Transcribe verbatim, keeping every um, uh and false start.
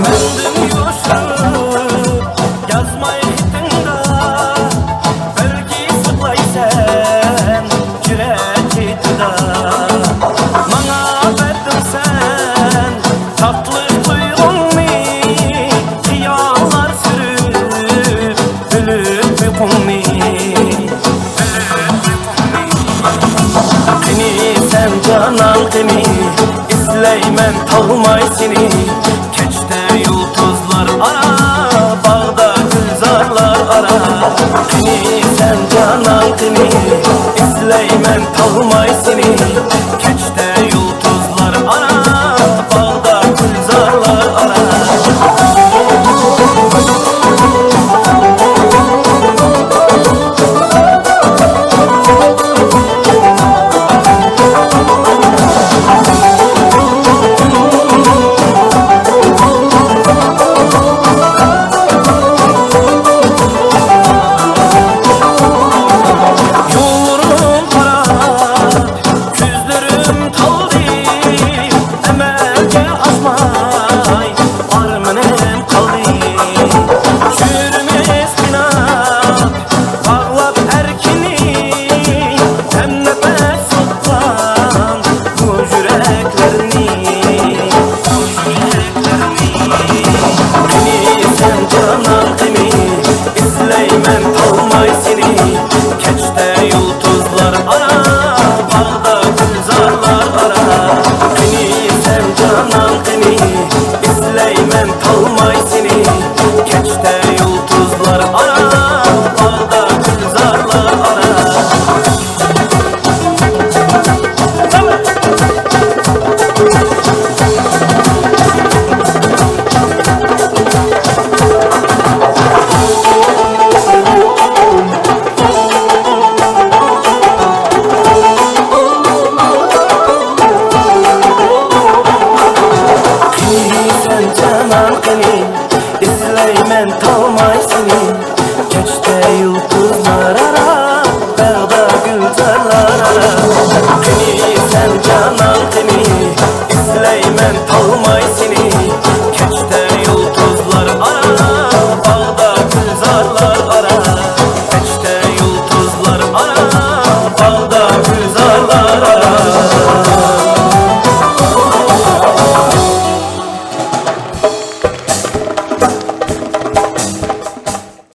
مەندىن يوشۇرۇپ يازماي خېتىڭدا، بەلكى ساقلايسەن يۈرەك چېتىدا. ماڭا بەردىڭ سەن تاتلىق تۇيغۇڭنى، خىياللار سۈرۈپ بىلىپ يۇقۇڭنى. قېنى سەن جانان قېنى، ئىزلەيمەن تاۋماي سېنى. كەچتە يۇلتۇزلار ئارا، باغدا گۈلزارلار ئارا. قېنى سەن جانان قېنى، ئىزلەيمەن تاۋماي سېنى. كەچتە يۇلتۇزلار ئارا، باغدا گۈلزارلار ئارا. يوللىرىم قارا، كۆزلىرىم تولدى، ئەمەلگە ئاشماي ئارمىنىم قالدى. چۈشۈرمەس قىيناپ، باغلاپ ئەركىنى، ھەم نەپەس سوققان بۇ يۈرەكلەرنى. قېنى سەن جانان قېنى، ئىزلەيمەن تاۋماي سېنى. كەچتە يۇلتۇزلار ئارا، باغدا گۈلزارلار ئارا. قېنى سەن جانان قېنى، ئىزلەيمەن تاۋماي سېنى. كەچتە يۇلتۇزلار ئارا، باغدا گۈلزارلار ئارا. قېنى سەن جانان قېنى، ئىزلەيمەن تاۋماي سېنى. كەچتە يۇلتۇزلار ئارا، باغدا گۈلزارلار ئارا. قېنى سەن جانان قېنى، ئىزلەيمەن تاۋماي سېنى.